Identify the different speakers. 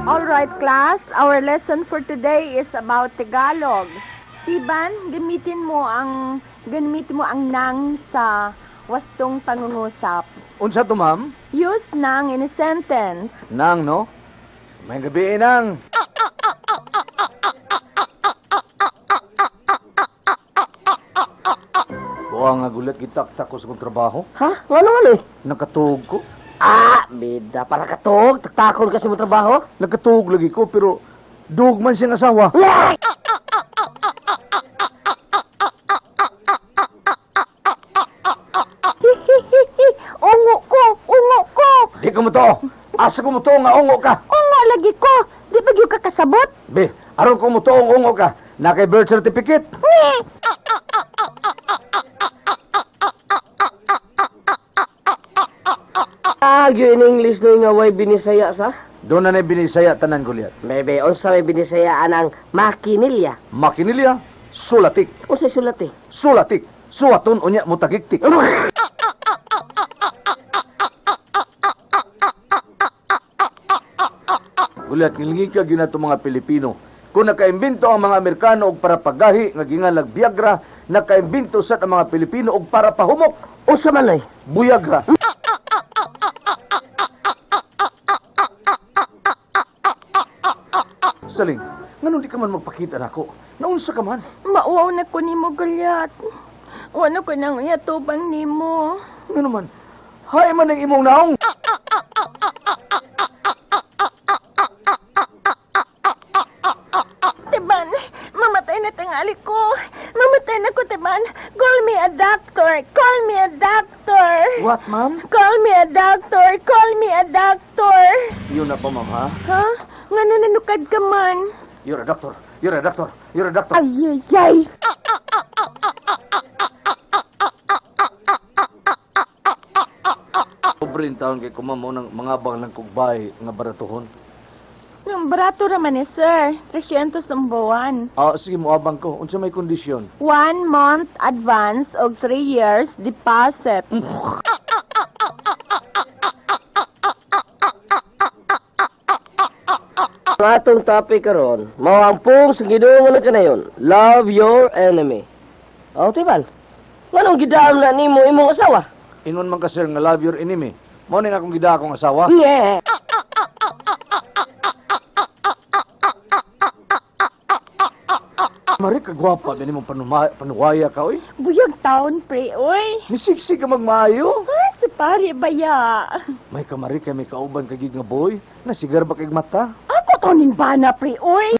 Speaker 1: All right, class. Our lesson for today is about Tagalog. Tiban, gamitin mo ang "nang" sa wastong pangungusap.
Speaker 2: Unsa to, ma'am?
Speaker 1: Use "nang" in a sentence.
Speaker 2: Nang, no? Maayong gabii, Nang. Buang nga gulat, gitaktak ko sa kong trabaho.
Speaker 3: Ha? Ngano man eh?
Speaker 2: Nakatuog ko.
Speaker 3: Ah, bida para katuog. Taktakon kasi mo trabaho.
Speaker 2: Nakatuog lagi ko, pero dug man siyang asawa.
Speaker 1: Ungo ko, ungo ko.
Speaker 2: Di ko mo to. Asa ko mo to nga ungo ka?
Speaker 1: Ungo lagi ko. Di ba gyud ka kasabot?
Speaker 2: Be, aron ko mo to ang ungo ka. Na kay birth certificate.
Speaker 1: Nge!
Speaker 3: Ah, yun in English no nga way binisaya sa?
Speaker 2: Doon na na binisaya tanan, Goliath.
Speaker 3: Bebe, unsa may binisaya anang makinilya?
Speaker 2: Makinilya, sulatik.
Speaker 3: Unsa sulat eh?
Speaker 2: Sulatik. Suwaton unya mo tagiktik. Goliath, ngilingi ka gyud nato mga Pilipino. Kung nakaimbento ang mga Amerikano og para pagahi nga gingalag Viagra, nakaimbento sad ang mga Pilipino og para pahumok.
Speaker 3: Unsa man ay?
Speaker 2: Buyagra. Saling, nganong di ka man magpakita nako? Naunsa ka man?
Speaker 1: Mauwaw na ko nimo, Goliath. Wala ko nang iyatubang nimo.
Speaker 2: Ngano man? Hay man ang imong naong.
Speaker 1: Tiban, mamatay na tingali ko. Mamatay na ko, Tiban. Call me a doctor. Call me a doctor.
Speaker 2: What, ma'am?
Speaker 1: Call me a doctor. Call me a doctor.
Speaker 2: Yun na pa, ma'am, ha?
Speaker 1: Ha? Nga nananukad ka man.
Speaker 2: You're a doctor. You're a doctor. You're a doctor.
Speaker 1: Ay, ay, ay.
Speaker 2: Pobre taon kay kumamo ng mga bang lang kugbay nga baratuhon.
Speaker 1: Ang barato raman ni sir. 300 ang buwan.
Speaker 2: Ah, sige, moabang ko. Unsa may kondisyon?
Speaker 1: 1 month advance og 3 years deposit.
Speaker 3: Ang atong topic karon, mao ang pung sa Ginoo nga kanayon. Love your enemy. Oh, Tiban. Nganong gidaam na nimo imong asawa?
Speaker 2: Ingon man ka, sir, nga love your enemy. Mao ning akong gida akong asawa.
Speaker 3: Yeah.
Speaker 2: Mari ka gwapa gani mong panuwaya ka oy.
Speaker 1: Buyag taon, pre, oy.
Speaker 2: Nisiksi ka magmaayo.
Speaker 1: Ah, si pare baya.
Speaker 2: May kamari kay may kauban ka gid nga boy. Nasigar ba kay mata?
Speaker 1: Ako to ning bana, pre, oy.